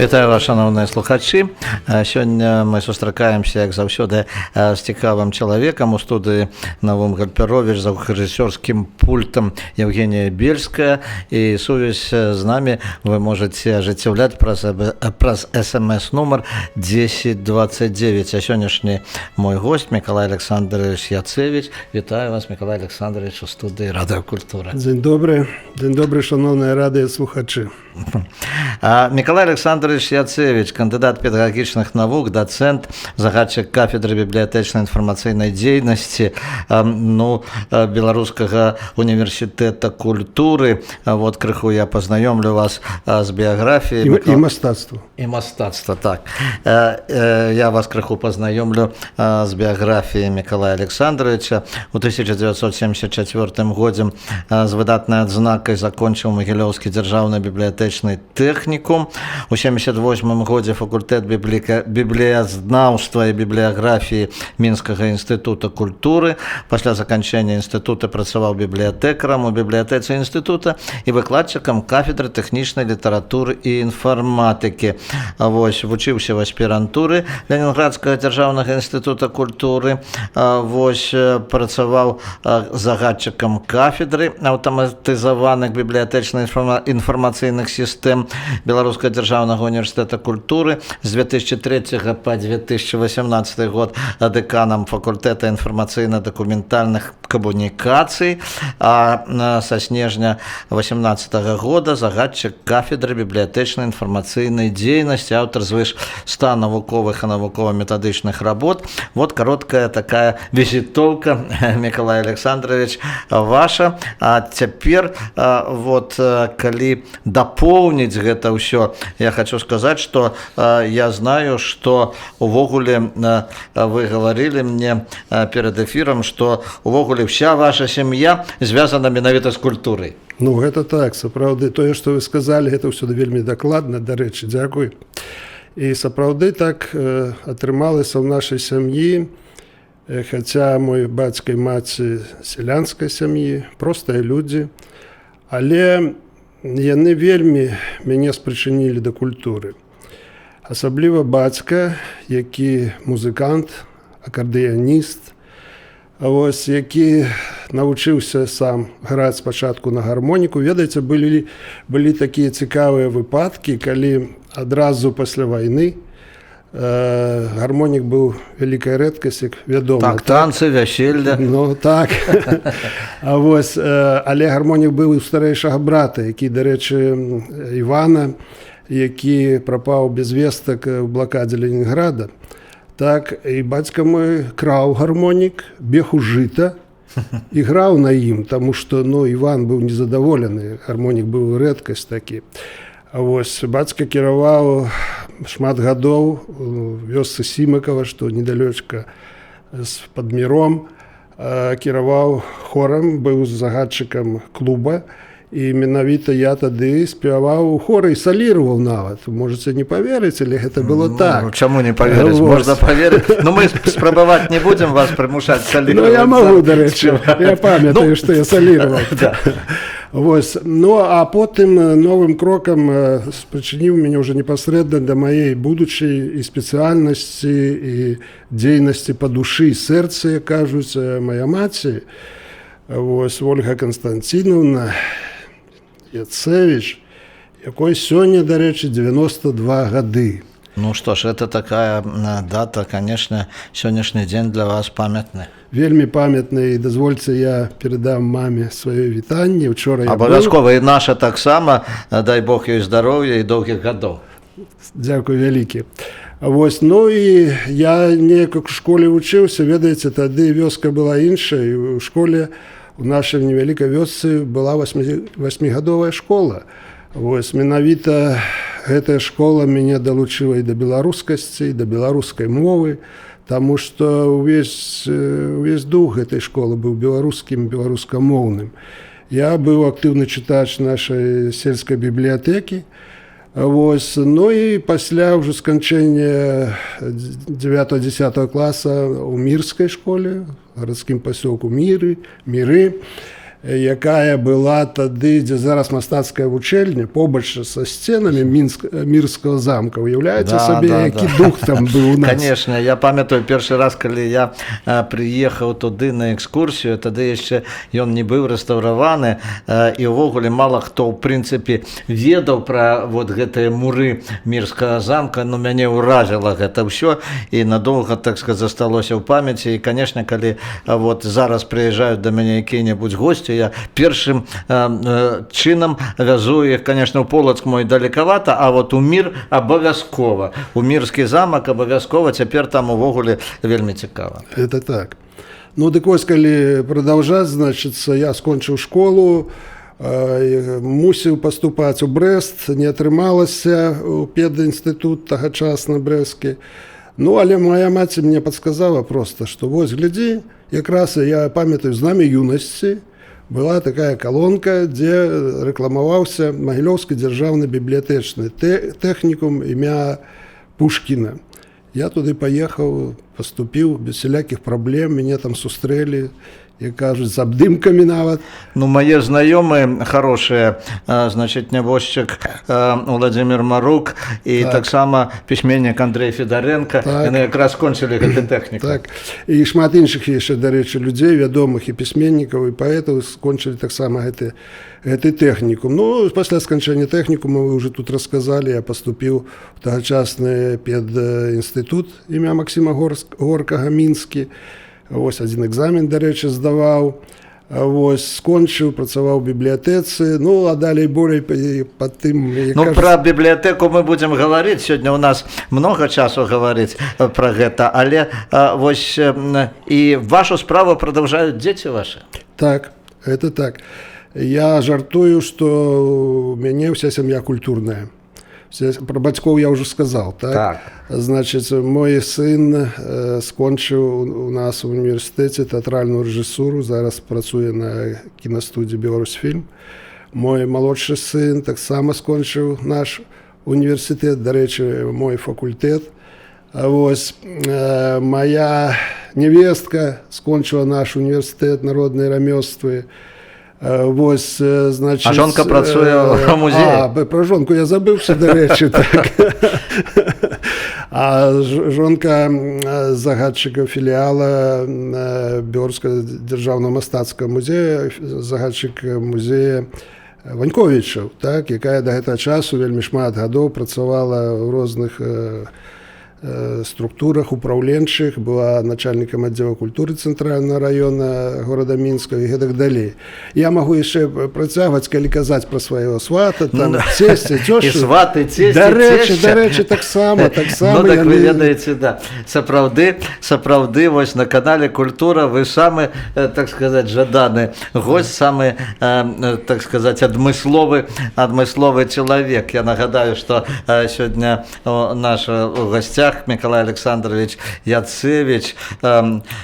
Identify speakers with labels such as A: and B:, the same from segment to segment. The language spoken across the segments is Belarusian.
A: Вітаю вас, шаноўныя слухачы. Сёння мы сустракаемся, як заўсёды, з цікавым чалавекам. У студыі Навум Гальпяровіч, за рэжысёрскім пультам Евгения Бельская, і сувязь з намі вы можете ажыццяўляць праз смс нумар 1029. А сённяшні мой гость Мікалай Аляксандравіч Яцэвіч. Вітаю вас, Мікалай Аляксандравіч, у студыі Радыё Культура.
B: Дзень добры, дзень добры, шаноўныя радыёслухачы.
A: Мікалай Аляксандравіч Яцэвіч, кандыдат педагагічных навук, дацэнт, загадчык кафедры бібліятэчнай інфармацыйнай дзейнасці, ну, Беларускага універсітэта культуры. Вот крыху я пазнаёмлю вас з біяграфіяй.
B: І мастацтва.
A: І мастацтва, так. Я вас крыху пазнаёмлю з біяграфіяй Мікалая Аляксандравіча. У 1974 годзе з выдатнай адзнакай закончыў Магілёўскі дзяржаўны бібліятэчны тэхнікум. У 78 годзе факультэт бібліязнаўства і бібліяграфіі Мінскага інстытута культуры. Пасля заканчэння інстытута працаваў бібліятэкарам у бібліятэцы інстытута і выкладчыкам кафедры тэхнічнай літаратуры і інфарматыкі. Вось, вучыўся в аспірантуры Ленінградскага дзяржаўнага інстытута культуры. Вось, працаваў загадчыкам кафедры аўтаматызаваных бібліятэчна інфармацыйных сістэм Беларускага дзяржаўнага універсітэта культуры, з 2003 по 2018 год дэканам факультэта інфармацыйна-дакументальных камунікацый, а са снежня 18 года загадчык кафедры бібліятэчнай інфармацыйнай дзейнасці, аўтар звыш 100 навуковых і навукова-метадычных работ. Вот кароткая такая візітоўка, Мікалай Аляксандравіч, ваша. А цяпер вот, калі дапоўніць гэта ўсё, я хочу сказаць, что я знаю, что увогуле вы говорили мне перед эфиром, что увогуле вся ваша сям'я звязана менавіта з культурай.
B: Ну, гэта так, сапраўды, тое, што вы сказалі, гэта ўсё вельмі дакладна, дарэчы, дзякуй. І сапраўды так атрымалася ў нашай сям'і, хаця мой бацька і маці сялянскай сям'і, простыя людзі, але яны вельмі мяне спрычынілі да культуры. Асабліва бацька, які музыкант, акардэаніст, вось, які навучыўся сам граць спачатку на гармоніку. Ведаеце, былі такія цікавыя выпадкі, калі адразу пасля вайны гармонік быў вялікая рэдкасць, як вядома.
A: Так, танцы, вяселля.
B: Ну так. А вось, але гармонік быў у старэйшага брата, які, дарэчы, Івана, які прапаў без вестак у блакадзе Ленінграда. Так, і бацька мой краў гармонік, бег у жыта і граў на ім, таму што, ну, Іван быў незадаволены, гармонік быў рэдкасць такі. А вось бацька кіраваў шмат гадоў у вёсцы Сімакава, што недалёчка з пад Міром, кіраваў хорам, быў загадчыкам клуба. І менавіта я тады спяваў у хоры і саліраваў нават. Можаце не паверыць, але гэта было
A: Ну,
B: так.
A: Чаму не паверыць?
B: Вось.
A: Можна паверыць. Ну, мы спрабаваць не будзем вас прымушаць саліраваць.
B: Ну, я магу, дарэчы, я памятаю,
A: Ну,
B: што я саліраваў.
A: Да.
B: Вось. Ну, а потым новым крокам спрычыніў мяне ўжо непасрэдна да маей будучай і спецыяльнасці, і дзейнасці па душы і сэрцы, як кажуць, моя маці. Вось, Вольга Канстанцінаўна Яцэвіч, якой сёння, дарэчы, 92 гады.
A: Ну что ж, это такая дата, конечно, сённяшні дзень для вас памятны.
B: Вельмі памятны, і дазвольце, я перадам маме сваё вітанне. Учора я быў.
A: Абавязкова, і наша таксама, дай Бог ёй здароўя і доўгіх гадоў.
B: Дзякуй вялікі. Вось, ну і я неяк у школе вучыўся, ведаеце, тады вёска была іншая, і ў школе у нашай невялікай вёсцы была васьмігадовая школа. Вось, менавіта гэтая школа мяне далучыла і да беларускасці, і да беларускай мовы, таму што увесь дух гэтай школы быў беларускім, беларускамоўным. Я быў актыўны чытач нашай сельскай бібліятэкі. Вось, ну і пасля ўжо сканчэння 9-10 класа ў мірскай школе, гарадскім пасёлку Міры, Якая была тады, дзе зараз мастацкая вучэльня, побач са сценамі Мірскага замка. Уяўляеце сабе, які дух там быў у нас.
A: Конечно, я памятаю першы раз, калі я прыехаў туды на экскурсію, тады яшчэ ён не быў рэстаўраваны, і ўвогуле мала хто ў прынцыпе ведаў пра вот гэтыя муры Мірскага замка, но мяне ўразіла гэта ўсё і надоўга, так сказать, засталося ў памяці. І, конечно, калі вот зараз прыязджаюць да мяне якія-небудзь госці, я першым чынам вязу іх, конечно, у Полацк мой далекавата, а вот у Мір абавязкова, у Мірскі замак абавязкова, цяпер там увогуле вельмі цікава.
B: Это так. Ну дык вось, калі продолжать, значится, я скончыў школу, мусіў паступаць у Брэст, не атрымалася у педінстытут тагачасны брэсцкі. Ну, але моя маці мне подсказала просто, что вось глядзі, якраз я памятаю, «Знамя юнасці» была такая калонка, дзе рэкламаваўся Магілёўскі дзяржаўны бібліятэчны тэхнікум імя Пушкіна. Я туды паехаў, паступіў без усялякіх праблем, мяне там сустрэлі, як кажуць, з абдымкамі нават.
A: Ну, мае знаёмыя хорошыя, значит, нябожчык Владимир Марук і таксама пісьменнік Андрей Федаренко, яны якраз скончылі гэты тэхнікум.
B: Так. І шмат іншых яшчэ, дарэчы, людзей, вядомых і пісьменнікаў, і паэтаў скончылі таксама гэты тэхнікум. Ну, пасля сканчэння тэхнікума, вы уже тут расказалі, я паступіў у тагачасны педінстытут імя Максіма Горкага мінскі. Вось адзін экзамен, дарэчы, здаваў. Вось скончыў, працаваў у бібліятэцы, ну а далей болей па тым, як
A: Ну,
B: кажуць,
A: про бібліятэку мы будзем гаварыць, сёння у нас много часу гаварыць про гэта, але вось і вашу справу прадаўжаюць дзеці вашы.
B: Так, это так. Я жартую, што у мяне ўся сям'я культурная. Про бацькоў я ўжо сказал, так?
A: Так.
B: Значит, мой сын скончыў у нас у універсітэце тэатральную рэжысуру, зараз працуе на кінастудіі «Беларусьфільм». Мой малодшы сын таксама скончыў наш універсітэт, дарэчы, мой факультэт. А вось моя невестка скончыла наш універсітэт народныя рамёствы. Вось, значит,
A: А жонка працуе ў музеі?
B: А, пра жонку я забыўся, дарэчы, так. А жонка загадчыка філіала Беларускага дзяржаўнага мастацкага музея, загадчык музея Ваньковічаў, так, якая да гэтага часу вельмі шмат гадоў працавала ў розных структурах упраўленчых, была начальнікам аддзела культуры цэнтральнага района горада Мінска і гэтак далей. Я магу яшчэ працягваць, калі казаць пра свайго свата, там,
A: Ну,
B: цесця,
A: і
B: цёшчу.
A: Сваты, цесці,
B: Дарэчы,
A: цешча.
B: дарэчы, таксама
A: Ну, так вы
B: яны-
A: ведаеце, да. Сапраўды, вось на канале «Культура» вы самы, так сказать, жаданы гость, самы, так сказать, адмысловы чалавек. Я нагадаю, што сёння наш у гасцях Мікалай Аляксандравіч Яцэвіч,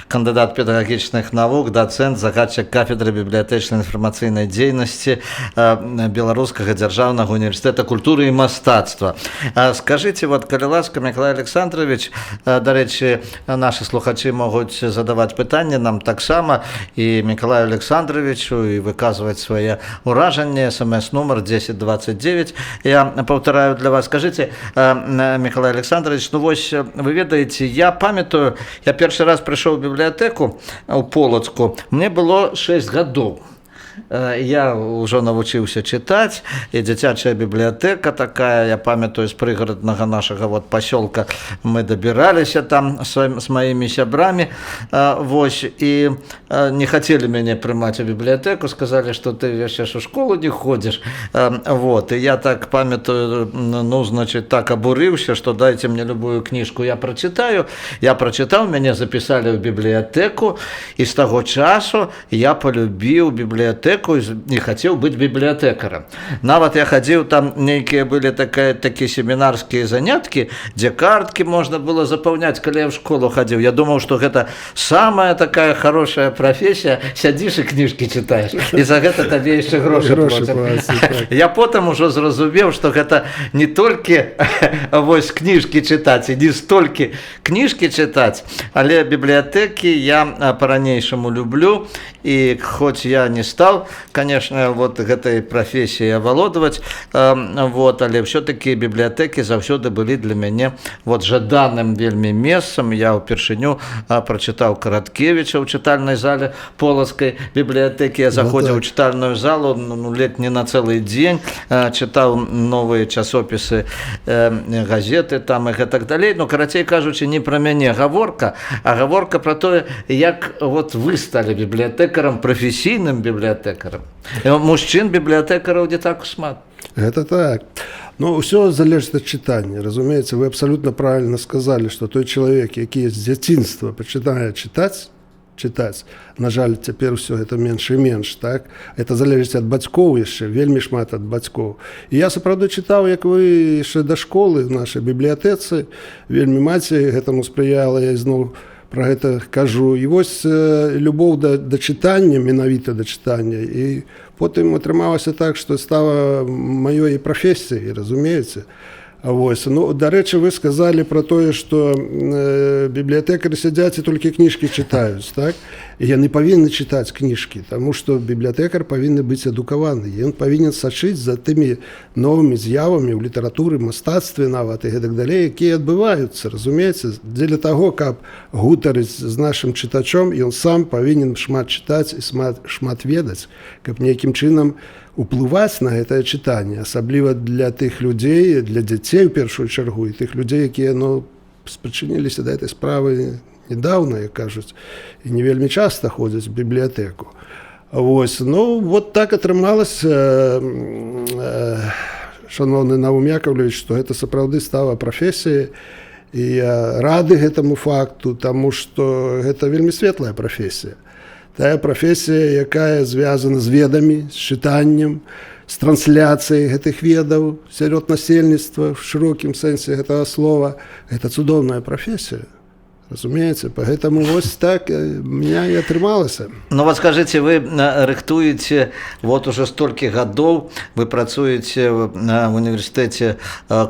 A: кандыдат педагагічных навук, дацэнт, загадчык кафедры бібліятэчнай інфармацыйнай дзейнасці Беларускага дзяржаўнага універсітэта культуры і мастацтва. Скажыце, вот, калі ласка, Мікалай Аляксандравіч, дарэчы, нашы слухачы могуць задаваць пытанні нам таксама і Мікалаю Аляксандравічу і выказваць свае ўражанні. СМС нумар 1029. Я паўтараю для вас. Скажыце, Мікалай Аляксандравіч, ну вось вы ведаеце, я памятаю, я першы раз прыйшоў у бібліятэку ў Полацку, мне было 6 гадоў. Я ўжо навучыўся чытаць, і дзіцячая бібліятэка такая, я памятаю, з прыгараднага нашага вот пасёлка мы дабіраліся там з маімі сябрамі, вось, і не хацелі мяне прымаць у бібліятэку, сказалі, што ты яшчэ ж у школу не ходзіш, вот, і я так памятаю, ну, значит, так абурыўся, што дайце мне любую кніжку, я прачытаю. Я прачытаў, мяне запісалі ў бібліятэку, і з таго часу я полюбіў бібліятэку і хацеў быць бібліятэкарам. Нават я хадзіў, там нейкія былі такія семінарскія заняткі, дзе карткі можна было запаўняць, калі я ў школу хадзіў. Я думаў, што гэта самая такая хорошая прафесія, сядзіш і кніжкі чытаеш, і за гэта табе яшчэ грошы
B: Грошы
A: плацяць.
B: плацяць, так.
A: Я потым ужо зразумеў, што гэта не толькі вось кніжкі чытаць і не столькі кніжкі чытаць, але бібліятэкі я па-ранейшаму люблю. І хоць я не стаў, конечно, вот гэтай прафесіяй авалодваць, вот, але все-таки бібліятэкі заўсёды былі для мяне вот жаданым вельмі месцам. Я ўпершыню прачытаў Караткевіча ў чытальнай зале полацкай бібліятэкі. Я заходзіў у чытальную залу, ну, ледь не на цэлы дзень, чытаў новыя часопісы, газеты там і гэтак далей. Ну, карацей кажучы, не пра мяне гаворка, а гаворка пра тое, як вот вы сталі бібліятэкарам, прафесійным бібліятэкарам. Мужчын бібліятэкараў не так шмат.
B: Гэта так. Ну, ўсё залежыць ад чытання. Разумееце, вы абсалютна правільна сказалі, што той чалавек, які з дзяцінства пачынае чытаць, на жаль, цяпер ўсё гэта менш і менш, так? Это залежыць ад бацькоў яшчэ, вельмі шмат ад бацькоў. І я сапраўды чытаў, як вы, яшчэ да школы в нашай бібліятэцы, вельмі маці гэтаму спрыяла, я ізноў пра гэта кажу. І вось любоў да чытання, менавіта да чытання, і потым атрымалася так, што стала маёй прафесіяй, разумееце. Вось. Ну, дарэчы, вы сказалі пра тое, што бібліятэкары сядзяць і толькі кніжкі чытаюць, так? І яны павінны чытаць кніжкі, таму што бібліятэкар павінны быць адукаваны. Ён павінен сачыць за тымі новымі з'явамі ў літаратуры, мастацтве нават і гэтак далей, якія адбываюцца, разумееце, дзеля таго, каб гутарыць з нашым чытачом, ён сам павінен шмат чытаць і шмат ведаць, каб нейкім чынам уплываць на гэтае чытанне, асабліва для тых людзей, для дзяцей у першую чаргу і тых людзей, якія, ну, спрычыніліся да этой справы недавно, як кажуць, і не вельмі часта ходзяць в бібліятэку. Вось, ну, вот так атрымалася, шаноўны Навум Якаўлевіч, што гэта сапраўды стала прафесіяй, і я рады гэтаму факту, таму што гэта вельмі светлая прафесія. Тая прафесія, якая звязана з ведамі, з чытаннем, з трансляцыяй гэтых ведаў сярод насельніцтва в шырокім сэнсе гэтага слова, гэта цудоўная прафесія. Разумееце, поэтому вось так меня і атрымалася.
A: Ну вот скажите, вы рыхтуеце вот уже столькі гадоў, вы працуеце в універсітэце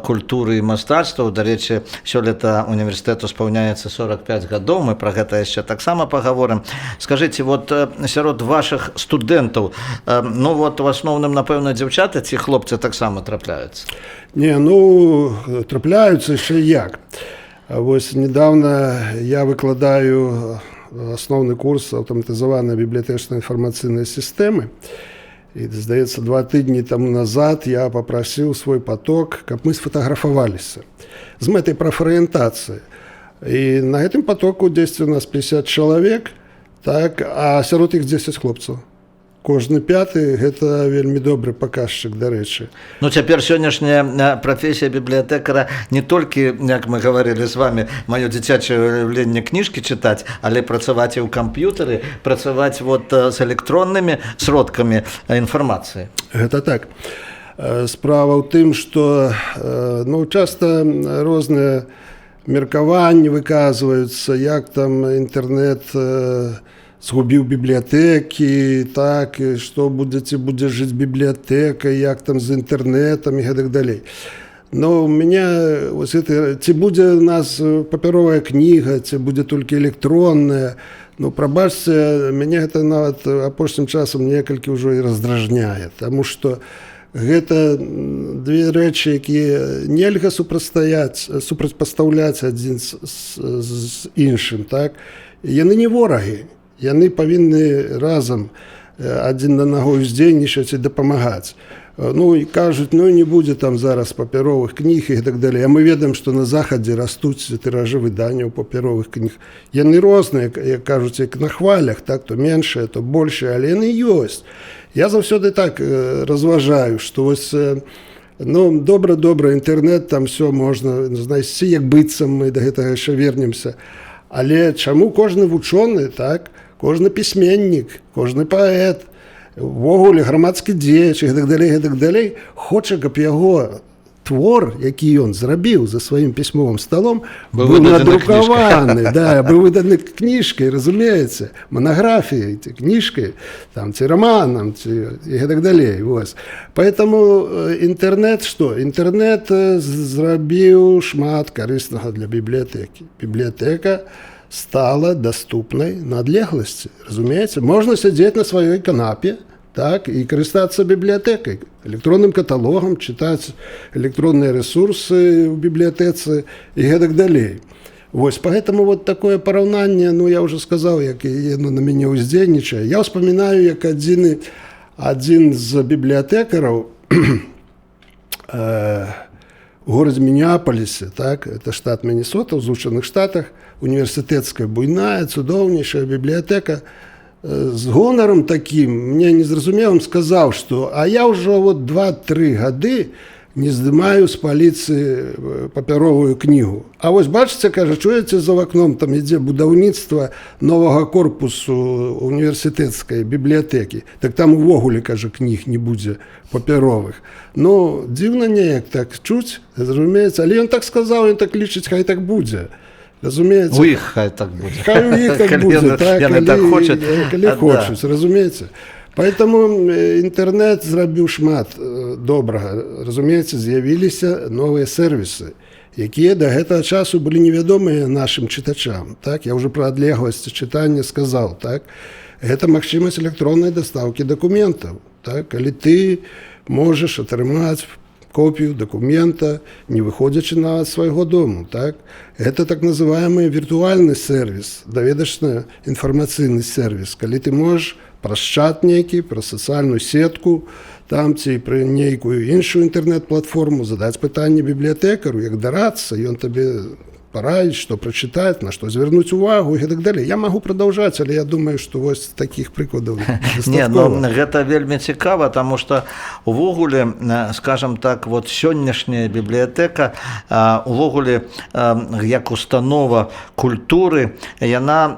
A: культуры і мастацтва. Дарэчы, сёлета універсітэту спаўняецца 45 гадоў, мы пра гэта яшчэ таксама пагаворым. Скажите, вот сярод вашых студэнтаў, ну вот в асноўным, напэўна, дзяўчаты ці хлопцы таксама трапляюцца?
B: Не, ну, трапляюцца яшчэ як. Вось недавно я выкладаю асноўны курс аўтаматызаванай бібліятэчнай інфармацыйнай сістэмы. І, здаецца, 2 тыдні таму назад я папрасіў свой поток, каб мы сфотаграфаваліся з мэтай прафарыентацыі. І на гэтым потоку дзесьці у нас 50 чалавек, так, а сярод іх 10 хлопцаў. Кожны пяты, гэта вельмі добры паказчык, дарэчы.
A: Ну, цяпер сённяшняя прафесія бібліятэкара не толькі, як мы гаварылі з вами, маё дзіцячае уяўленне, кніжкі чытаць, але працаваць і ў камп'ютары, працаваць вот з электроннымі сродкамі інфармацыі.
B: Гэта так. Справа ў тым, што, ну, часта розныя меркаванні выказваюцца, як там інтэрнэт згубіў бібліятэкі, так, і што будзе, ці будзе жыць бібліятэка, як там з інтэрнэтам і гэтак далей. Но у меня вось гэта, ці будзе у нас папяровая кніга, ці будзе толькі электронная, ну, прабачце, мяне гэта нават апошнім часам некалькі ўжо і раздражняе, таму што гэта две рэчы, якія нельга супрацьстаяць, супрацьпастаўляць адзін з іншым, так? Яны не ворагі, яны павінны разам адзін на нагою здзейнічаць і дапамагаць. Ну і кажуць, ну, не будзе там зараз папяровых кніг і так далее. А мы ведаем, што на захадзе растуць тыражы выданняў папяровых кніг. Яны розныя, як кажуць, як на хвалях, так, то меншыя, то большыя, але яны ёсць. Я заўсёды так разважаю, што вось, ну, добра, добра, інтэрнэт, там все можна знайсці, як быццам мы да гэтага яшчэ вернемся. Але чаму кожны вучоны, так, кожны пісьменнік, кожны паэт, увогуле грамадскі дзеяч і гэтак далей, гэтак далей, хоча, каб яго твор, які ён зрабіў за сваім пісьмовым сталом,
A: быў
B: быў
A: выдадзены
B: надрукаваны, да, быў выданы кніжкай, разумееце, манаграфіяй, ці кніжкай, там, ці раманам, ці і гэтак далей. Вось. Поэтому інтэрнэт што? Інтэрнэт зрабіў шмат карыснага для бібліятэкі. Бібліятэка стала даступнай на адлегласці, разумееце? Можна сядзець на сваёй канапе, так, і карыстацца бібліятэкай, электронным каталогам, чытаць электронныя рэсурсы ў бібліятэцы і гэтак далей. Вось поэтому вот такое параўнанне, ну, я уже сказаў, як яно на мяне ўздзейнічае. Я ўспамінаю, як адзін з бібліятэкараў у горадзе Мінеаполісе, так, это штат Міннесота ў Злучаных Штатах, універсітэцкая буйная, цудоўнейшая бібліятэка, з гонарам такім, мне незразумелым, сказаў, што а я ўжо вот 2-3 гады не здымаю з паліцы папяровую кнігу. А вось бачыце, кажа, чуеце, за вакном там ідзе будаўніцтва новага корпусу універсітэцкай бібліятэкі. Так там увогуле, кажа, кніг не будзе папяровых. Ну, дзіўна неяк так чуць, разумеецца, але ён так сказаў, ён так лічыць, хай так будзе. Разумееце?
A: У іх хай так будзе.
B: Хай у іх так
A: Калі
B: будзе, так,
A: яны так хочуць.
B: Калі хочуць, разумееце? Поэтому інтэрнэт зрабіў шмат добрага. Разумееце, з'явіліся новыя сервісы, якія да гэтага часу былі невядомыя нашым чытачам. Так, я ўжо пра адлегласць чытання сказаў, так? Гэта магчымасць электроннай дастаўкі дакументаў. Так? Калі ты можаш атрымаць копію дакумента, не выходзячы нават свайго дому. Так? Это так называемый віртуальны сервіс, даведачна-інфармацыйны сервіс, калі ты можаш праз чат нейкі, праз сацыяльную сетку, там ці пры нейкую іншую інтэрнэт-платформу задаць пытанне бібліятэкару, як дарадца, ён табе параіць, што прачытаць, на што звярнуць увагу і гэтак далей. Я магу прадаўжаць, але я думаю, што вось такіх прыкладаў
A: Не, ну,
B: дастаткова.
A: Гэта вельмі цікава, таму што увогуле, скажем так, вот сённяшняя бібліятэка, увогуле, як установа культуры, яна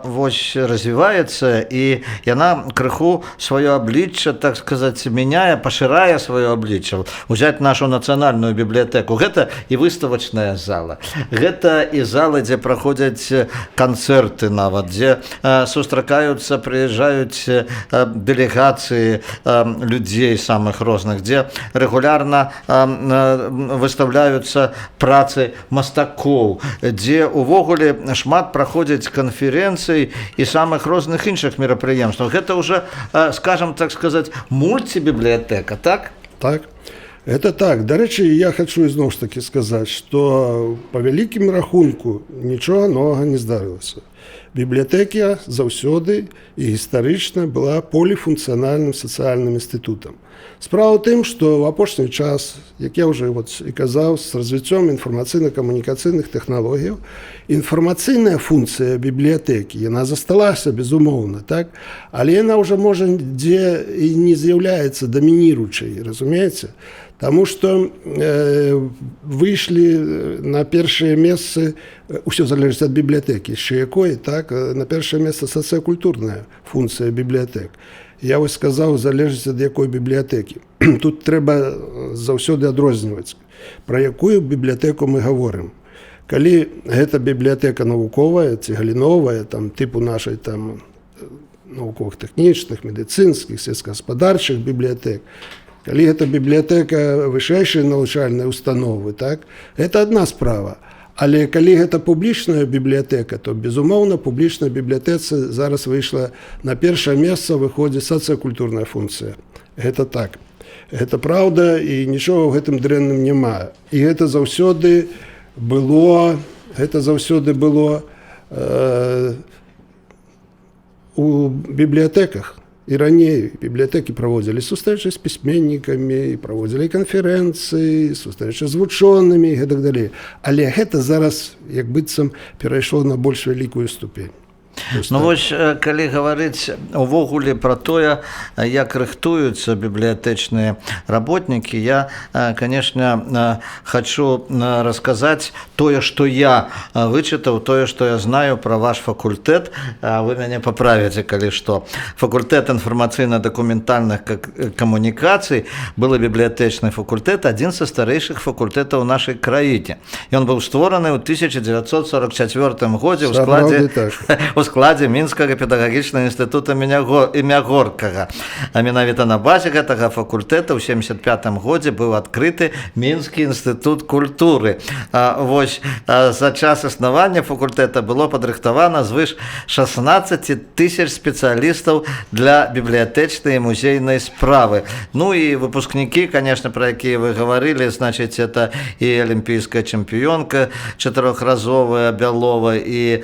A: вось развіваецца, і яна крыху сваё аблічча, так сказаць, мяняе, пашырае сваё аблічча. Узяць нашу нацыянальную бібліятэку, гэта і выставачная зала, гэта і залы, дзе праходзяць канцэрты нават, дзе сустракаюцца, прыязджаюць дэлегацыі людзей самых розных, дзе рэгулярна выстаўляюцца працы мастакоў, дзе увогуле шмат праходзяць канферэнцый і самых розных іншых мерапрыемстваў. Гэта ўжо, скажем, так сказаць, мульцібібліятэка, так?
B: Так. Это так. Дарэчы, я хачу ізноў ж такі сказаць, што па вялікім рахунку нічога новага не здарылася. Бібліятэка заўсёды і гістарычна была поліфункцыянальным сацыяльным інстытутам. Справа ў тым, што ў апошні час, як я ўжо вот і казаў, з развіццём інфармацыйна-камунікацыйных тэхналогіяў, інфармацыйная функцыя бібліятэкі, яна засталася, безумоўна, так? Але яна ўжо можа дзе і не з'яўляецца дамініручай, разумееце? Таму што выйшлі на першыя месцы, ўсё залежыць ад бібліятэкі, яшчэ якой, так, на першае месца сацыякультурная функцыя бібліятэк. Я вось сказаў, залежыць ад якой бібліятэкі. Тут трэба заўсёды адрозніваць, пра якую бібліятэку мы гаворым. Калі гэта бібліятэка навуковая ці галіновая, там, тыпу нашай там навуковых, тэхнічных, медыцынскіх, сельскагаспадарчых бібліятэк, калі гэта бібліятэка вышэйшай навучальнай установы, так, это адна справа. Але калі гэта публічная бібліятэка, то, безумоўна, публічная бібліятэцы зараз выйшла на першае месца, выходзіць сацыякультурная функцыя. Гэта так. Гэта праўда, і нічога ў гэтым дрэнным няма. І гэта заўсёды было у бібліятэках. І раней бібліятэкі праводзілі сустрэчы з пісьменнікамі, праводзілі канферэнцыі, сустрэчы з вучонымі і гэтак далей. Але гэта зараз як быццам перайшло на больш вялікую ступень. Вось
A: Ну
B: так.
A: вось, калі гаварыць увогуле пра тое, як рыхтуюцца бібліятэчныя работнікі, я, конечно, хачу расказаць тое, што я вычытаў, тое, што я знаю пра ваш факультэт, а вы мяне паправіце, калі што. Факультэт інфармацыйна-дакументальных камунікацый, былы бібліятэчны факультэт, адзін са старэйшых факультэтаў у нашай краіне. Ён быў створаны ў 1944 годзе ў складзе
B: Сапраўды так.
A: у складзе Мінскага педагагічнага інстытута імя Горкага. А менавіта на базе гэтага факультэта ў 75 годзе быў адкрыты Мінскі інстытут культуры. Вось за час існавання факультэта было падрыхтавана звыш 16 тысяч спецыялістаў для бібліятэчнай і музейнай справы. Ну і выпускнікі, конечно, пра якія вы гаварылі, значыць, это і алімпійская чэмпіёнка чатырохразовая Бялова, і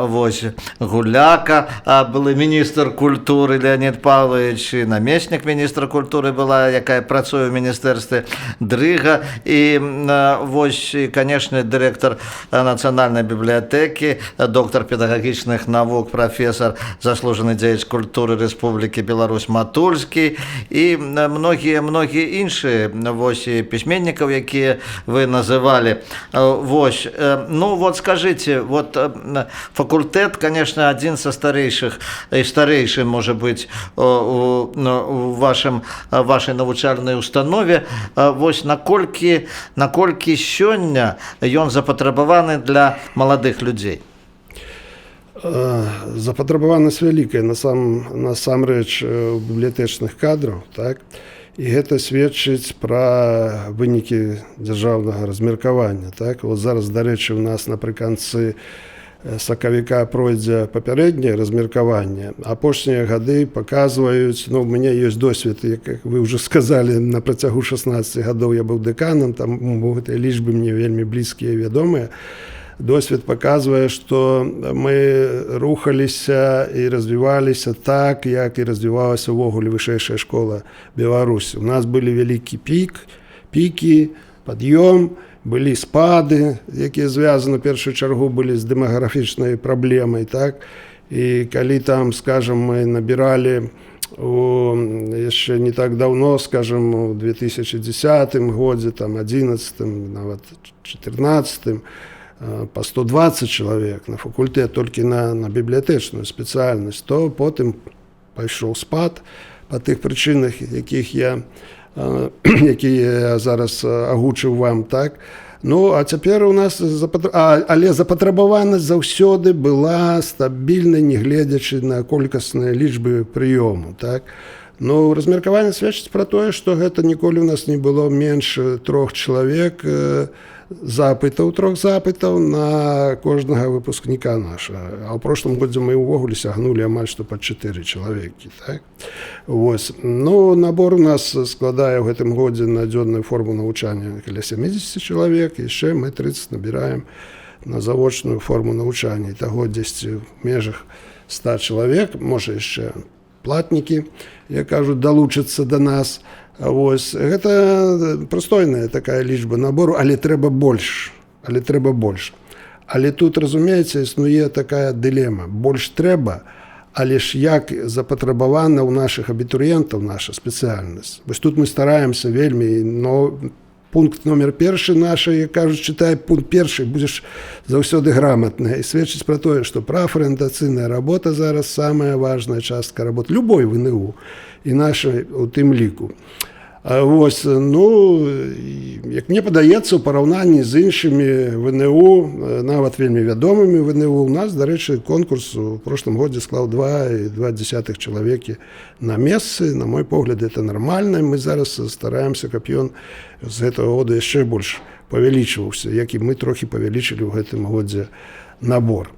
A: вось Гуляка, былы міністр культуры Леонид Павлович, і намеснік міністра культуры была, якая працуе ў міністэрстве, Дрыга, і вось, і, конечно, дырэктар нацыянальнай бібліятэкі, доктар педагагічных навук, прафесар, заслужаны дзеяч культуры Рэспублікі Беларусь Матульскі, і многія многія іншыя, вось, і пісьменнікаў, якія вы называлі. Вось, ну вот скажите, вот факультэт, конечно, адзін са старэйшых і старэйшы, можа быць, ну, у вашай навучальнай установе. Вось наколькі сёння ён запатрабаваны для маладых людзей?
B: Запатрабаванасць вялікая насамрэч бібліятэчных кадраў, так, і гэта сведчыць пра вынікі дзяржаўнага размеркавання. Так, вот зараз, дарэчы, у нас напрыканцы сакавіка пройдзе папярэдняе размеркаванне. Апошнія гады паказваюць, ну, у мяне ёсць досвед, як вы ўжо сказалі, на працягу 16 гадоў я быў дэканам, там гэтыя лічбы мне вельмі блізкія і вядомыя. Досвед паказвае, што мы рухаліся і развіваліся так, як і развівалася ўвогуле вышэйшая школа Беларусі. У нас былі вялікі пікі, пад'ём, былі спады, якія звязаны першую чаргу былі з дэмаграфічнай праблемай, так. І калі там, скажем, мы набіралі яшчэ не так давно, скажем, у 2010 годзе, там 11, нават 14, по 120 чалавек на факультэт толькі на бібліятэчную спецыяльнасць, то потым пайшоў спад па тых прычынах, якія я зараз агучыў вам, так. Ну а цяпер у нас але запатрабаванасць заўсёды была стабільнай, нягледзячы на колькасныя лічбы прыёму, так. Ну, размеркаванне сведчыць пра тое, што гэта ніколі у нас не было менш трох чалавек запытаў, трох запытаў на кожнага выпускніка наша. А ў прошлом годзе мы ўвогуле сягнулі амаль што па 4 чалавекі, так. Вось. Ну, набор у нас складае ў гэтым годзе на дзённую форму навучання каля 70 чалавек, яшчэ мы 30 набіраем на завочную форму навучання, таго дзесьці в межах 100 чалавек, можа, яшчэ платнікі, як кажуць, далучацца да нас. Вось гэта прыстойная такая лічба набору, але трэба больш, але трэба больш. Але тут, разумееце, існуе такая дылема: больш трэба, але ж як запатрабавана ў нашых абітурыентаў наша спецыяльнасць. Вось тут мы стараемся вельмі, но пункт номер першы нашай, кажуць, чытай пункт першы, будзеш заўсёды граматная, і сведчыць пра тое, што прафарыентацыйная работа зараз самая важная частка работы любой ВНУ, і нашай у тым ліку. Вось, ну, як мне падаецца, у параўнанні з іншымі ВНУ, нават вельмі вядомымі ВНУ, у нас, дарэчы, конкурс у прошлом годзе склаў 2,2 чалавекі на месцы. На мой погляд, это нармальна. Мы зараз стараемся, каб ён з гэтага года яшчэ больш павялічваўся, як і мы трохі павялічылі ў гэтым годзе набор.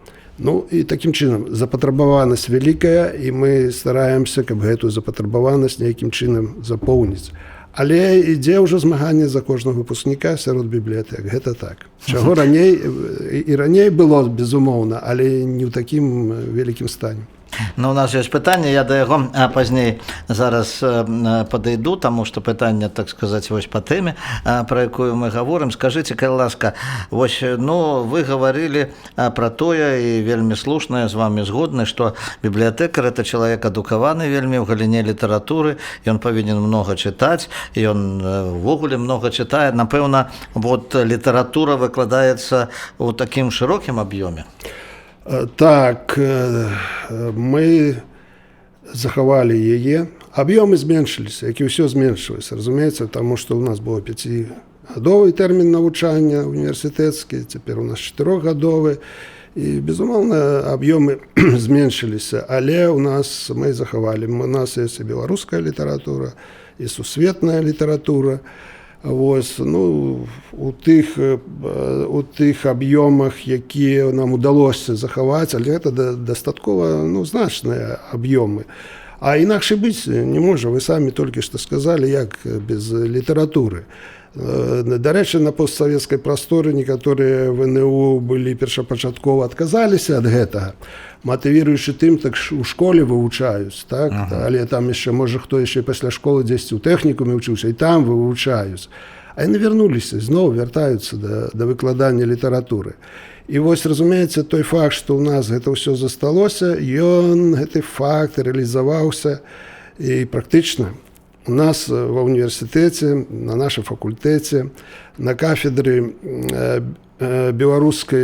B: Ну і такім чынам запатрабаванасць вялікая, і мы стараемся, каб гэтую запатрабаванасць нейкім чынам запоўніць. Але ідзе ўжо змаганне за кожнага выпускніка сярод бібліятэк. Гэта так. Чаго раней і раней было, безумоўна, але не ў такім вялікім стане.
A: Ну, у нас ёсць пытанне, я да яго пазней зараз падыйду, таму што пытанне, так сказаць, вось па тэме, пра якую мы гаворым. Скажыце, калі ласка, вось, ну, вы гаварылі пра тое, і вельмі слушна, я з вамі згодны, што бібліятэкар — это чалавек адукаваны вельмі ў галіне літаратуры, ён павінен многа чытаць, ён увогуле многа чытае. Напэўна, вот літаратура выкладаецца ў такім шырокім аб'ёме.
B: Так, мы захавалі яе. Аб'ёмы зменшыліся, як і ўсё зменшылася, разумеецца, таму што ў нас было пяцігадовы тэрмін навучання універсітэцкі, цяпер у нас чатырохгадовы. І, безумоўна, аб'ёмы зменшыліся, але у нас мы захавалі, у нас есть і беларуская літаратура, і сусветная літаратура. Вось, ну, у тых аб'ёмах, якія нам удалося захаваць, але гэта дастаткова, ну, значныя аб'ёмы. А інакш і быць не можа, вы самі толькі што сказалі, як без літаратуры. Дарэчы, на постсавецкай прасторы некаторыя ВНУ былі першапачаткова адказаліся ад гэтага, матывіруючы тым, так у школе вывучаюць, так? Але там яшчэ, можа, хто яшчэ пасля школы дзесьці ў тэхнікуме вучыўся, і там вывучаюць. А яны вярнуліся, зноў вяртаюцца да выкладання літаратуры. І вось, разумееце, той факт, што ў нас гэта ўсё засталося, ён, гэты факт, рэалізаваўся і практычна. У нас ва універсітэце, на нашым факультэце, на кафедры беларускай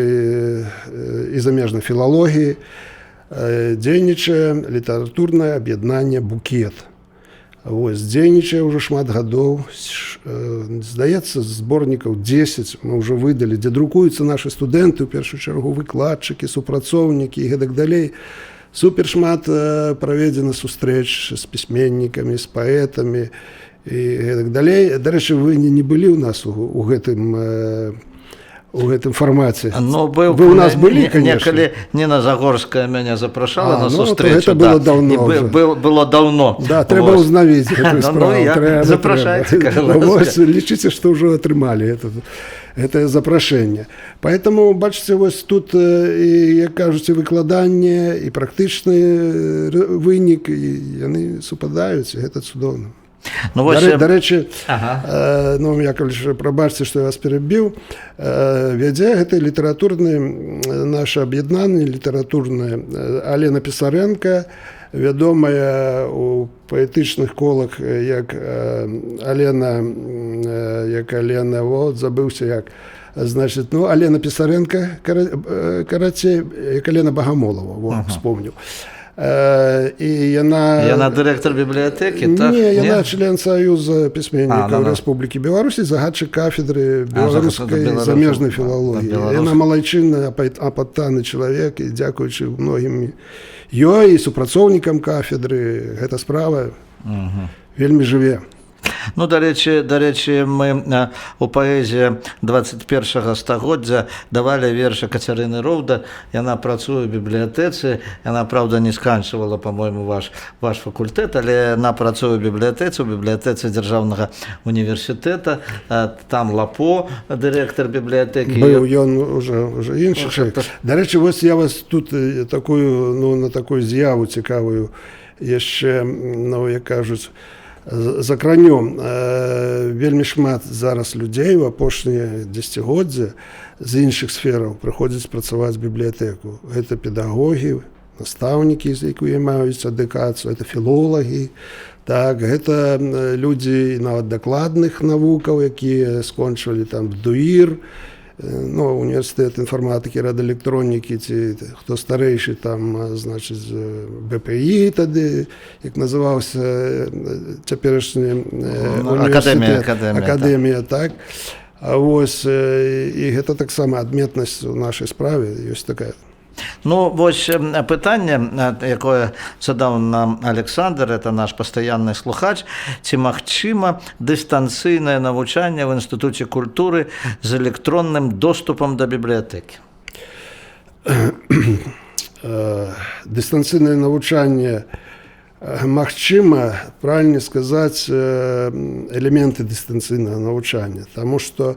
B: і замежнай філалогіі дзейнічае літаратурнае аб'яднанне «Букет». Вось, дзейнічае ўжо шмат гадоў, здаецца, зборнікаў 10 мы ўжо выдалі, дзе друкуюцца нашы студэнты, у першую чаргу выкладчыкі, супрацоўнікі і гэтак далей. Супер шмат праведзена сустрэч з пісьменнікамі, з паэтамі і гэтак далей. Дарэчы, вы не былі ў нас у гэтым фармаце.
A: Ну, быў,
B: Вы у нас былі, конечно.
A: Некалі Ніна Загорская мяне запрашала
B: А,
A: на
B: ну, то
A: сустрэчу.
B: гэта было даўно
A: І
B: ўжо.
A: Было даўно.
B: Да, трэба
A: Вось.
B: ўзнавіць гэтую
A: Ну,
B: справу. Трэба,
A: запрашайце,
B: трэба.
A: калі
B: Ну,
A: ласка.
B: вось, лічыце, што ўжо атрымалі гэтае запрашэнне. Поэтому, бачыце, вось тут і, як кажуць, і выкладанне, і практычны вынік, і яны супадаюць, і гэта цудоўна.
A: Ну, вось,
B: Дарэчы, ну, Яковлевич, прабачце, што я вас перабіў, вядзе гэты літаратурны наше аб'яднанне літаратурнае Алена Пісаренко, вядомая у паэтычных колах як Алена, як Алена, вот забыўся як, значит, ну, Алена Пісаренко, карацей, як Алена Багамолова, вот, вспомнил. І яна
A: Яна дырэктар бібліятэкі, так?
B: Не, яна член Саюза пісьменнікаў
A: А, ну-ну.
B: Рэспублікі Беларусь і загадчык кафедры беларускай замежнай філалогіі. Яна малайчына, апатаны чалавек, і дзякуючы многім ёй і супрацоўнікам кафедры гэта справа вельмі жыве.
A: Ну, дарэчы, мы у паэзіі 21 стагоддзя давалі вершы Кацярыны Роўда. Яна працуе ў бібліятэцы. Яна, праўда, не сканчвала, по-моему, ваш факультэт, але яна працуе ў бібліятэцы дзяржаўнага універсітэта. Там Лапо, дырэктар бібліятэкі.
B: Быў, ён уже іншы
A: Уже
B: чалавек. Дарэчы, вось я вас тут такую, ну, на такую з'яву цікавую яшчэ, ну, як кажуць, закранём. Вельмі шмат зараз людзей у апошнія дзесяцігоддзя з іншых сфераў прыходзяць працаваць бібліятэку. Гэта педагогі, настаўнікі, з якія маюць адукацыю, это філолагі, так, гэта людзі нават дакладных навукаў, якія скончвалі там ДУІР, ну, універсітэт інфарматыкі, радыэлектронікі, ці хто старэйшы там, значыць, БПІ тады, як называўся цяперашні
A: Ну,
B: універсітэт.
A: акадэмія,
B: Акадэмія, так. А вось і гэта таксама адметнасць у нашай справе ёсць такая.
A: Ну, вось пытанне, якое задаў нам Александр, это наш пастаянны слухач: ці магчыма дыстанцыйнае навучанне в інстытуце культуры з электронным доступам да бібліятэкі?
B: Дыстанцыйнае навучанне магчыма, правильно сказаць, элементы дыстанцыйнага навучання, таму што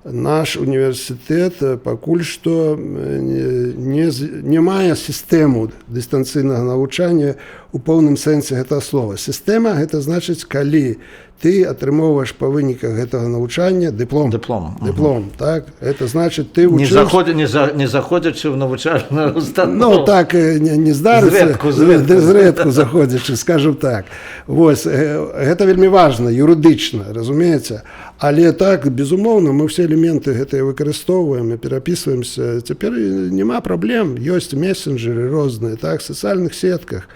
B: наш універсітэт пакуль што не мае сістэму дыстанцыйнага навучання у поўным сэнсе гэтага слова. Сістэма — гэта значыць, калі ты атрымоўваеш па выніках гэтага навучання дыплом.
A: Дыплом.
B: Дыплом, так, это значит, ты
A: Не
B: вучыўся-
A: заходи, не заходзячы в навучальную установу.
B: Ну так, не здарыцца.
A: Зрэдку, зрэдку.
B: Зрэдку заходзячы, скажем так. Вось, гэта вельмі важна юрыдычна, разумееце. Але так, безумоўна, мы все элементы гэтыя выкарыстоўваем і перапісваемся. Цяпер няма праблем, ёсць мессенджеры розныя, так, сацыяльных сетках.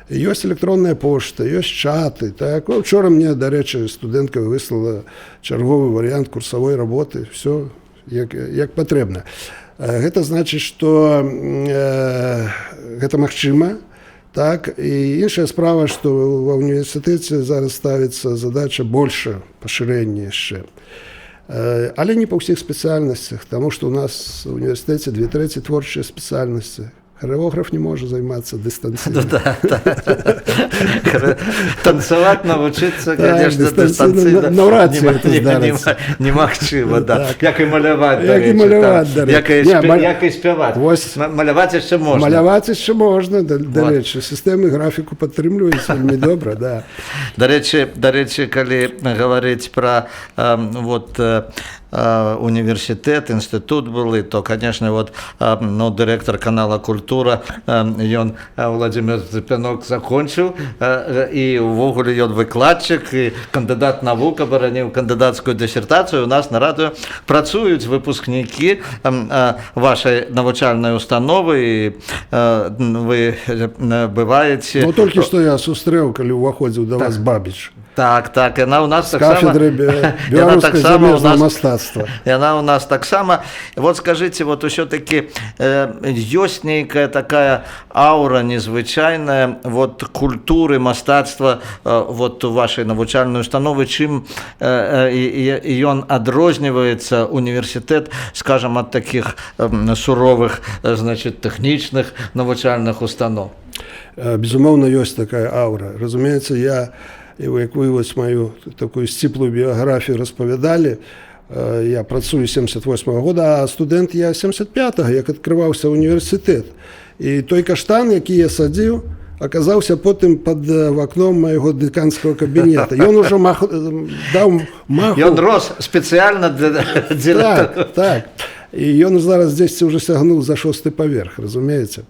B: Ёсць электронная пошта, ёсць чаты. Так. О, учора мне, дарэчы, студэнтка выслала чарговы варыянт курсавой работы, все як патрэбна. Гэта значыць, што гэта магчыма. Так, і іншая справа, што ва універсітэце зараз ставіцца задача больше пашырэння яшчэ. Але не па ўсіх спецыяльнасцях, таму што у нас у універсітэце две трэці творчыя спецыяльнасці. Харэограф не можа займацца дыстанцыйна.
A: Ну, да. Танцевать навучыцца,
B: Так,
A: конечно,
B: дыстанцыйна
A: дыстанцыйна
B: наўрад ці гэта здарыцца.
A: Немагчыма, да.
B: Так.
A: Як і маляваць,
B: Як і
A: дарэчы,
B: маляваць,
A: там.
B: дарэчы.
A: Як і,
B: Не,
A: як і спяваць.
B: Вось.
A: Маляваць яшчэ можна.
B: Маляваць яшчэ можна, да
A: Вот.
B: рэчы, сістэмы графіку падтрымліваюць вельмі добра, да.
A: Дарэчы, калі гаварыць пра вот, універсітэт, інстытут былы, то, конечно, вот, ну, дырэктар канала «Культура», ён, Владимир Цыпянок, закончыў, і ўвогуле ён выкладчык і кандыдат навук, абараніў кандыдацкую дысертацыю. У нас на радыё працуюць выпускнікі вашай навучальнай установы, і вы бываеце.
B: Ну, толькі што я сустрэў, калі ўваходзіў да вас, Бабіч.
A: Так, яна ў нас
B: з
A: таксама
B: кафедры
A: яна
B: беларускай
A: таксама у
B: замежнага
A: нас
B: мастацтва.
A: Яна у нас таксама. Вот скажите, вот усё-таки ёсць нейкая такая аура незвычайная вот культуры, мастацтва вот у вашай навучальнай установы, чым і ён адрозніваецца, універсітэт, скажем, ад таких суровых, значит, тэхнічных навучальных установ?
B: Безумоўна, ёсць такая аура. Разумеецца, я, як вы вось маю такую сціплую біяграфію распавядалі, я працую 78 -го года, а студэнт я 75, як адкрываўся універсітэт. І той каштан, які я садзіў, аказаўся потым пад вакном майго дэканскага кабінета. Ён ужо даў маху.
A: Ён рос спецыяльна дзеля
B: Так. І ён зараз дзесьці ўжо сягнуў за шосты паверх, разумееце.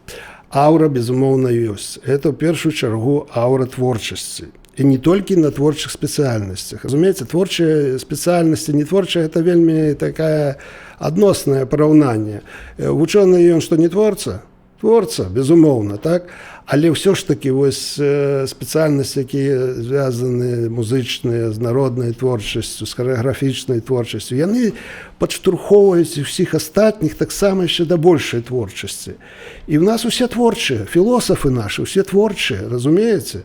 B: Аура, безумоўна, ёсць. Это ў першую чаргу аура творчасці. І не толькі на творчых спецыяльнасцях. Разумееце, творчыя спецыяльнасці, не творчая, это вельмі такая адноснае параўнанне. Вучоны ён што, не творца? Творца, безумоўна, так? Але ўсё ж такі вось спецыяльнасці, якія звязаны музычныя з народнай творчасцю, з харэаграфічнай творчасцю, яны падштурхоўваюць усіх астатніх таксама яшчэ да большай творчасці. І ў нас усе творчыя, філосафы нашы, усе творчыя, разумееце?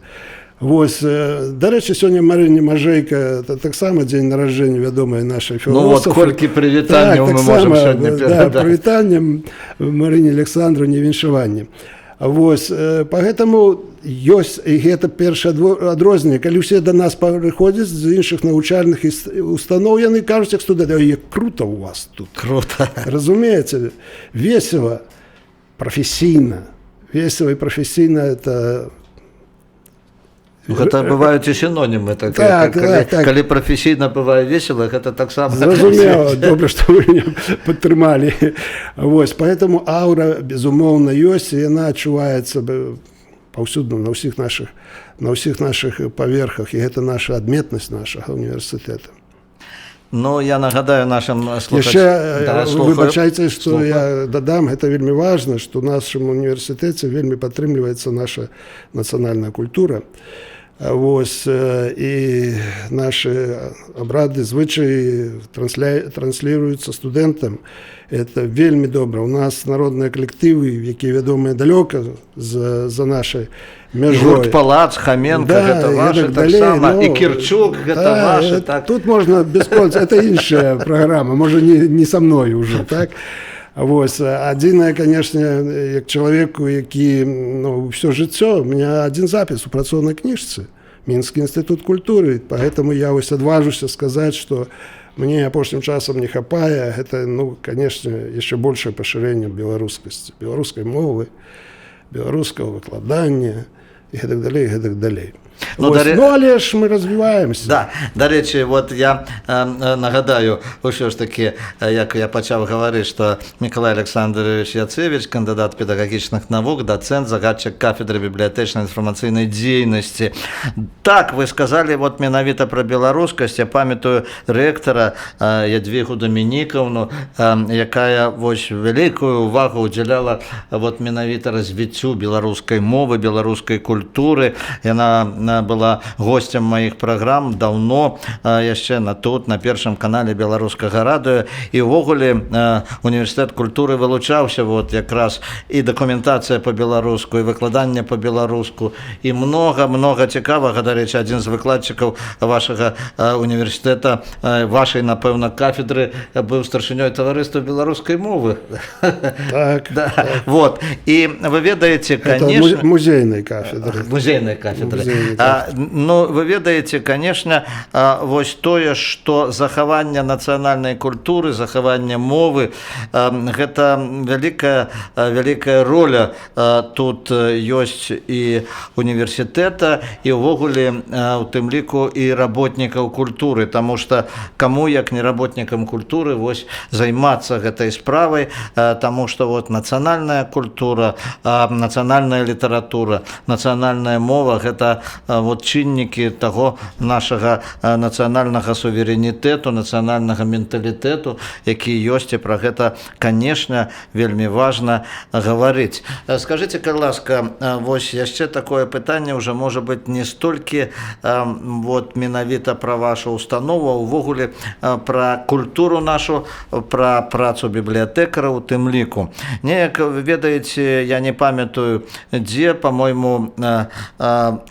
B: Вось, дарэчы, сёння Марыне Мажэйка таксама дзень нараджэння, вядомай нашай
A: Ну вот,
B: філосафы.
A: колькі прывітанняў
B: Так,
A: мы можам
B: таксама,
A: сёння
B: да,
A: перадаць.
B: прывітаннем Марыне Александровне, віншаванне. Вось, поэтому ёсць, і гэта першае адрозненне. Калі ўсе да нас прыходзяць з іншых навучальных устаноў, яны кажуць, як студэнты: «Ой, як круто у вас тут».
A: Круто.
B: Разумееце, весело, прафесійна. Весело і прафесійна — это
A: Ну, гэта бываюць і сінонімы так, калі, калі прафесійна бывае весело, гэта таксама.
B: Зразумела, добра, што вы мяне падтрымалі. Вось, поэтому аура, безумоўна, ёсць, і яна адчуваецца паўсюдна на ўсіх нашых паверхах, і гэта наша адметнасць нашага універсітэта.
A: Ну, я нагадаю нашим слухачам.
B: Яшчэ
A: Да, слухаю.
B: выбачайце, што
A: Слухаю.
B: я дадам, гэта вельмі важна, што ў нашым універсітэце вельмі падтрымліваецца наша нацыянальная культура. Вось, і наши абрады, звычаі трансліруюцца студэнтам. Это вельмі добра. У нас народныя калектывы, якія вядомыя далёка за нашай мяжой.
A: Гурт «Палац», Хаменко,
B: Да,
A: гэта
B: і
A: вашы
B: гэтак далей,
A: таксама.
B: Ну,
A: І Кірчук, гэта
B: да,
A: вашы, так.
B: Тут можна бясконца, это іншая праграма, можа, не са мной уже, так? Вось, адзінае, конечно, як чалавеку, які, ну, ўсё жыццё, у меня адзін запіс у працоўнай кніжцы, Мінскі інстытут культуры, поэтому я вось адважуся сказаць, што мне апошнім часам не хапае, гэта, ну, конечно, яшчэ большее пашырэнне беларускасці, беларускай мовы, беларускага выкладання і гэтак далей, і гэтак далей.
A: Ну,
B: Вось, ну, але ж мы развіваемся.
A: Да, дарэчы, вот я нагадаю ўсё ж такі, як я пачаў гаварыць, што Мікалай Александрович Яцевич, кандыдат педагагічных навук, дацэнт, загадчык кафедры бібліятэчнай інфармацыйнай дзейнасці. Так, вы сказалі вот менавіта пра беларускасць, я памятаю рэктара Ядвігу Дамінікаўну, якая вось вялікую увагу удзяляла вот менавіта развіццю беларускай мовы, беларускай культуры. Яна была гостцем маіх праграм даўно, яшчэ на тут, на Першым канале Беларускага радыё. І ўвогуле універсітэт культуры вылучаўся вот якраз і дакументацыя па-беларуску, і выкладанне па-беларуску, і много много цікавага. Дарэчы, адзін з выкладчыкаў вашага універсітэта, вашай, напэўна, кафедры быў старшынёй таварыства беларускай мовы.
B: Так,
A: да.
B: Так.
A: Вот. І вы ведаеце, конечно,
B: музейной кафедры.
A: Музейной кафедры. Музейной кафедры. Ну, вы ведаеце, конечно, вось тое, што захаванне нацыянальнай культуры, захаванне мовы, гэта вялікая вялікая роля тут ёсць і універсітэта, і ўвогуле, у тым ліку і работнікаў культуры, таму што каму, як не работнікам культуры, вось займацца гэтай справай, таму што вот нацыянальная культура, нацыянальная літаратура, нацыянальная мова — гэта вот чыннікі таго нашага нацыянальнага суверэнітэту, нацыянальнага менталітэту, які ёсць, і пра гэта, конечно, вельмі важна гаварыць. Скажыце, калі ласка, вось яшчэ такое пытанне, уже, можа быть, не столькі вот менавіта пра вашу установу, а увогуле пра культуру нашу, пра працу бібліятэкара у тым ліку. Неяк, ведаеце, я не памятаю дзе, по-мойму,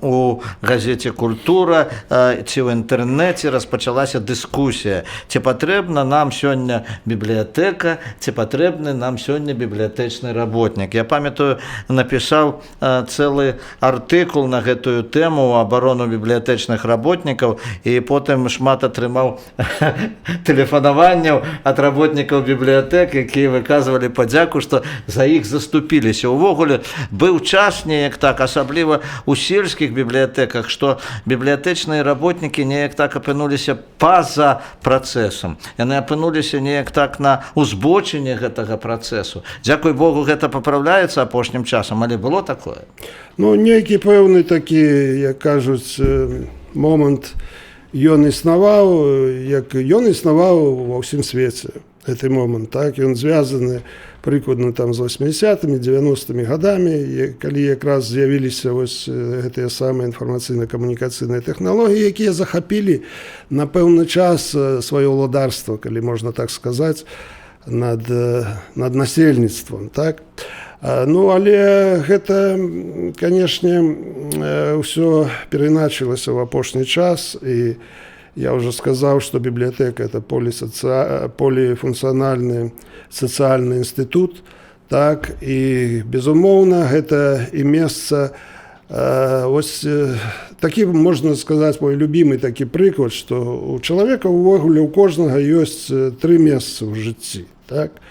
A: у газеце «Культура» ці ў інтэрнэце распачалася дыскусія, ці патрэбна нам сёння бібліятэка, ці патрэбны нам сёння бібліятэчны работнік. Я памятаю, напісаў цэлы артыкул на гэтую тэму, абарону бібліятэчных работнікаў, і потым шмат атрымаў тэлефанаванняў ад работнікаў бібліятэк, якія выказвалі падзяку, што за іх заступіліся. Увогуле быў час неяк так, асабліва у сельскіх бібліятэках, што бібліятэчныя работнікі неяк так апынуліся па-за працэсам, яны апынуліся неяк так на узбочыне гэтага працэсу. Дзякуй Богу, гэта папраўляецца апошнім часам, але было такое.
B: Ну, нейкі пэўны такі, як кажуць, момант ён існаваў, як ён існаваў ва ўсім свеце, гэты момант, так. Ён звязаны прыкладна там з 80-мі, 90-мі гадамі, калі якраз з'явіліся вось гэтыя самыя інфармацыйна-камунікацыйныя тэхналогіі, якія захапілі на пэўны час сваё ўладарства, калі можна так сказаць, над насельніцтвам, так. Ну, але гэта, канешне, ўсё перайначылася ў апошні час, і я ўжо сказаў, што бібліятэка — это поліфункцыянальны сацыяльны інстытут, так, і, безумоўна, гэта і месца, ось такі, можна сказаць, мой любімы такі прыклад, што у чалавека увогуле, у кожнага ёсць тры месцы ў жыцці, так.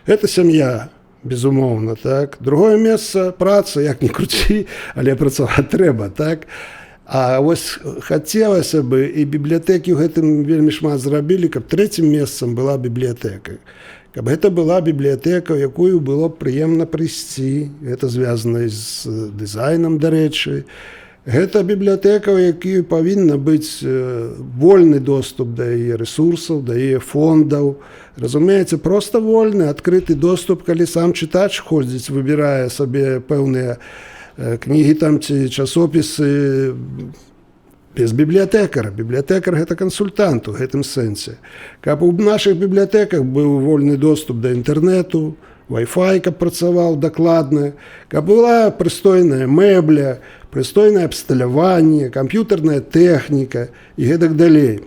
B: Это сям'я, безумоўна, так. Другое месца — праца, як ні круці, але працаваць трэба, так. А вось хацелася бы, і бібліятэкі ў гэтым вельмі шмат зрабілі, каб трэцім месцам была бібліятэка, каб гэта была бібліятэка, у якую было б прыемна прыйсці. Гэта звязана з дызайнам, дарэчы. Гэта бібліятэка, у якую павінна быць вольны доступ да яе рэсурсаў, да яе фондаў. Разумееце, просто вольны, адкрыты доступ, калі сам чытач ходзіць, выбірае сабе пэўныя кнігі там ці часопісы без бібліятэкара. Бібліятэкар — гэта кансультант у гэтым сэнсе. Каб у нашых бібліятэках быў вольны доступ да інтэрнэту, Wi-Fi, каб працаваў дакладна, каб была прыстойная мэбля, прыстойнае абсталяванне, камп'ютарная тэхніка і гэтак далей.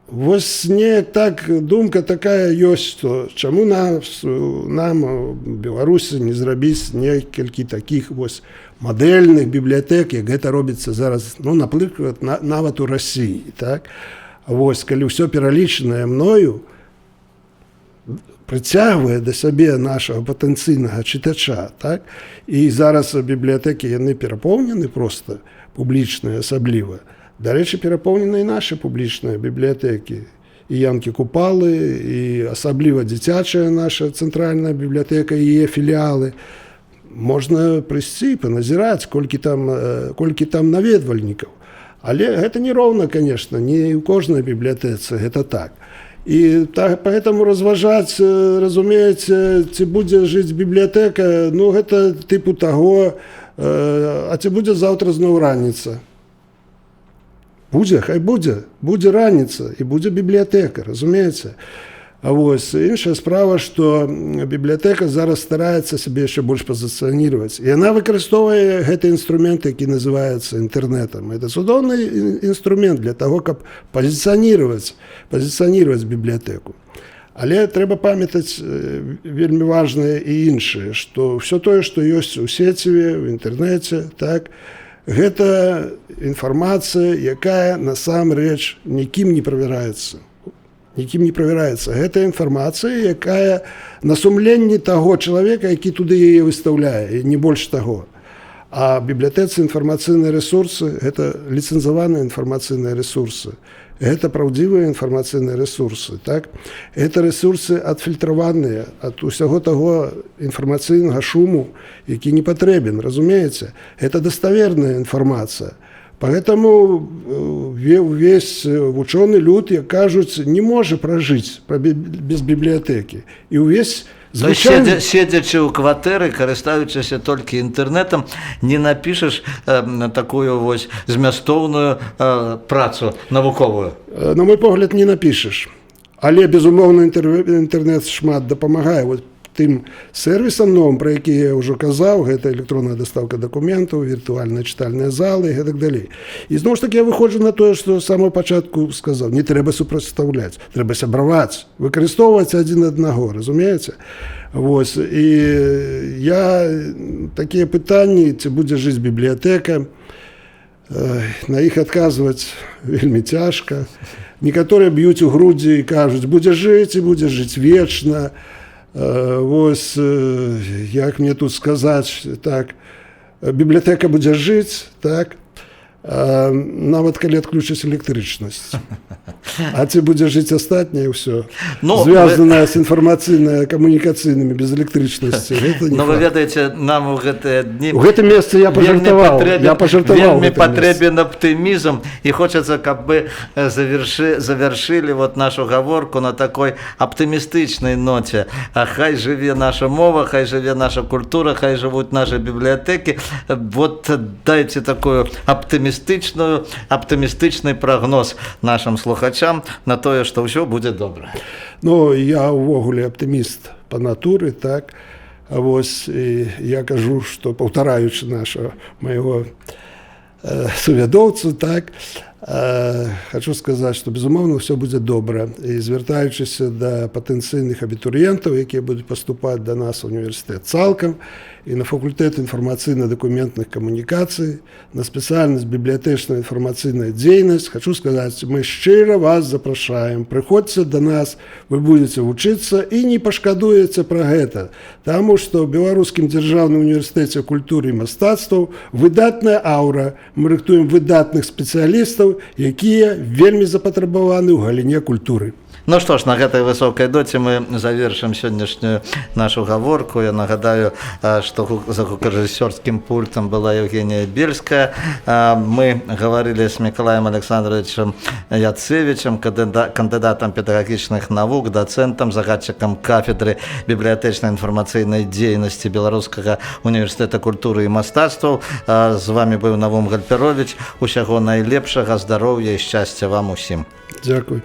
B: Вось неяк так думка такая ёсць, што чаму нам у Беларусі не зрабіць некалькі такіх вось мадэльных бібліятэк, як гэта робіцца зараз, ну, напрыклад, нават у Расіі, так? Вось калі ўсё пералічанае мною прыцягвае да сябе нашага патэнцыйнага чытача, так? І зараз бібліятэкі, яны перапоўнены просто, публічныя асабліва. Дарэчы, перапоўнены і нашы публічныя бібліятэкі. І Янкі Купалы, і асабліва дзіцячая наша цэнтральная бібліятэка і яе філіалы. Можна прыйсці, паназіраць, колькі там наведвальнікаў. Але гэта не роўна, конечно, не ў кожнай бібліятэцы гэта так. І так, поэтому разважаць, разумееце, ці будзе жыць бібліятэка, ну, гэта тыпу таго, А ці будзе заўтра зноў раніца? Будзе, хай будзе, будзе раніца і будзе бібліятэка, разумееце. А вось іншая справа, што бібліятэка зараз стараецца сябе яшчэ больш пазіцыяніраваць. І яна выкарыстоўвае гэты інструмент, які называецца інтэрнэтам. Это цудоўны інструмент для таго, каб пазіцыяніраваць бібліятэку. Але трэба памятаць вельмі важнае і іншае, што ўсё тое, што ёсць у сеціве, в інтэрнэце, так, гэта інфармацыя, якая насамрэч нікім не правяраецца. Нікім не правяраецца. Гэта інфармацыя, якая на сумленні таго чалавека, які туды яе выстаўляе, і не больш таго. А бібліятэцы інфармацыйныя рэсурсы — гэта ліцэнзаваныя інфармацыйныя рэсурсы. Гэта праўдзівыя інфармацыйныя рэсурсы, так? Это рэсурсы, адфільтраваныя ад усяго таго інфармацыйнага шуму, які не патрэбен, разумееце? Это даставерная інфармацыя. Поэтому увесь вучоны люд, як кажуць, не можа пражыць без бібліятэкі. І ўвесь
A: звычайны... Седзячы ў кватэры, карыстаючыся толькі інтэрнэтам, не напішаш такую вось змястоўную працу навуковую.
B: На мой погляд, не напішаш. Але, безумоўна, інтэрнэт шмат дапамагае. Вот тым сервісам новым, пра які я ўжо казаў, гэта электронная дастаўка дакументаў, віртуальныя чытальныя залы і гэтак далей. І зноў ж такі я выходжу на тое, што з самого пачатку сказаў: не трэба супрацьстаўляць, трэба сябраваць, выкарыстоўваць адзін аднаго, разумееце? Вось, і я такія пытанні, ці будзе жыць бібліятэка, на іх адказваць вельмі цяжка. Некаторыя б'юць у грудзі і кажуць: будзе жыць і будзе жыць вечна. Вось як мне тут сказаць, так, бібліятэка будзе жыць, так, нават калі адключыць электрычнасць. А ці будзе жыць астатняе ўсё,
A: Ну,
B: звязанае з інфармацыйна камунікацыйнымі без электрычнасці, гэта не
A: Ну, вы
B: факт.
A: ведаеце, нам у гэтыя дні
B: У гэтым месцы я
A: вельмі
B: пажартаваў, я пажартаваў у
A: вельмі
B: гэтым месцы.
A: патрэбен аптымізм, і хочацца, каб мы завяршылі вот нашу гаворку на такой аптымістычнай ноце. А хай жыве наша мова, хай жыве наша культура, хай жывуць нашы бібліятэкі. Вот дайце такую аптымістычны прагноз нашым слухачам на тое, што ўсё будзе добра.
B: Ну, я ўвогуле аптыміст па натуры, так. А вось і я кажу, што, паўтараючы нашага майго сувядоўцу, так, хачу сказаць, што, безумоўна, ўсё будзе добра. І звяртаючыся да патэнцыйных абітурыентаў, якія будуць паступаць да нас у універсітэт цалкам і на факультэт інфармацыйна-дакументных камунікацый, на спецыяльнасць бібліятэчная інфармацыйная дзейнасць, хачу сказаць: мы шчыра вас запрашаем. Прыходзьце да нас, вы будзеце вучыцца і не пашкадуеце пра гэта. Таму што ў Беларускім дзяржаўным універсітэце культуры і мастацтваў выдатная аура, мы рыхтуем выдатных спецыялістаў, якія вельмі запатрабаваны ў галіне культуры.
A: Ну што ж, на гэтай высокай доце мы завершым сённяшнюю нашу гаворку. Я нагадаю, што за гукарэжысёрскім пультам была Евгения Бельская. Мы гаварылі з Мікалаем Аляксандравічам Яцэвічам, кандыдатам педагагічных навук, дацэнтам, загадчыкам кафедры бібліятэчнай інфармацыйнай дзейнасці Беларускага універсітэта культуры і мастацтваў. З вамі быў Навум Гальпяровіч. Усяго найлепшага, здароўя і шчасця вам усім.
B: Дзякуй.